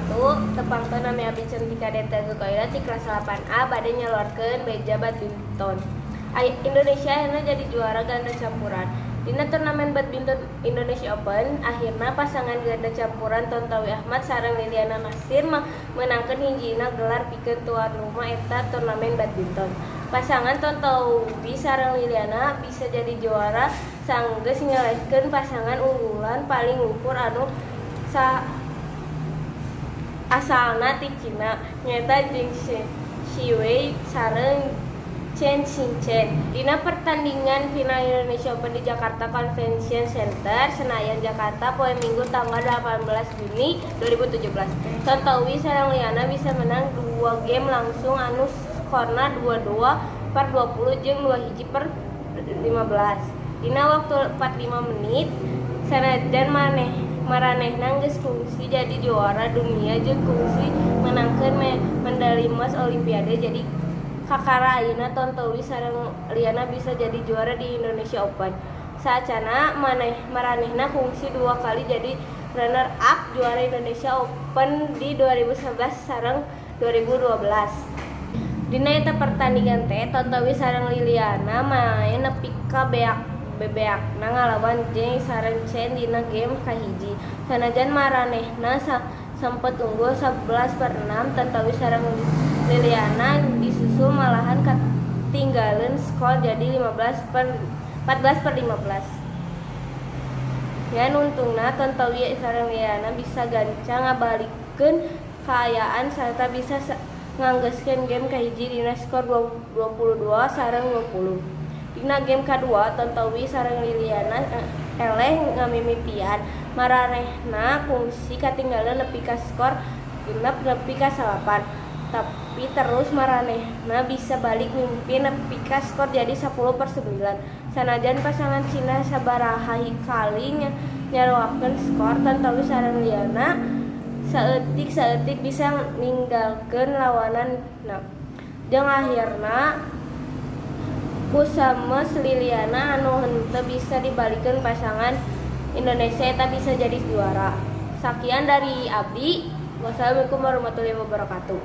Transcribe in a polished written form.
Wabarakatuh. Tepangkeun, nami abdi Cantika Deta Zukaira ti kelas 8A, bade nyalurkeun beja badminton. Indonesia akhirnya jadi juara ganda campuran. Dina turnamen badminton Indonesia Open, akhirna pasangan ganda campuran Tontowi Ahmad sareng Liliana Natsir meunangkeun hijina gelar pikeun tuan rumah eta turnamen badminton. Pasangan Tontowi sareng Liliana bisa jadi juara sanggeus ngalehkeun pasangan unggulan paling luhur anu asalna ti Cina, nyaeta Zheng Siwei sareng Chen Qingchen. Dina pertandingan final Indonesia Open di Jakarta Convention Center, Senayan, Jakarta, poe Minggu tanggal 18 Juni 2017. Tontowi sareng Liana bisa menang 2 game langsung anu skorna 22-20 jeung 21-15 dina waktu 45 menit. Sanajan maneh maranehna geus kungsi jadi juara dunia jeung kungsi meunangkeun medali emas Olimpiade, jadi kakara ayeuna Tontowi sareng Liana bisa jadi juara di Indonesia Open. Saacanna maneh maranehna kungsi dua kali jadi runner up juara Indonesia Open di 2011 sareng 2012. Dina eta pertandingan teh, Tontowi sareng Liliana main nepi ka beak bebeakna ngalawan Zheng sareng Chen dina game kahiji. Sanajan maranehna sempet unggul 11-6, Tontowi sareng Liliana disusul malahan katinggaleun skor jadi 14-15. Ngan untungna, Tontowi sareng Liliana bisa gancang ngabalikeun kaayaan sarta bisa nganggeuskeun game kahiji dina skor 22 sareng 20. Dina game kadua, Tontowi sareng Liliana eleh ngamimitian. Maranehna kungsi katinggaleun nepi ka skor 6 nepi ka 9. Tapi terus maranehna bisa balik mimpin nepi ka skor jadi 10-9. Sanajan pasangan Cina sabaraha kali nyaruakeun skor, Tontowi sareng Liana saeutik-saeutik bisa ninggalkeun lawananna. Jeung akhirna ku smash Liliana anu henteu bisa dibalikeun, pasangan Indonesia eta bisa jadi juara. Sakian dari abdi. Wassalamualaikum warahmatullahi wabarakatuh.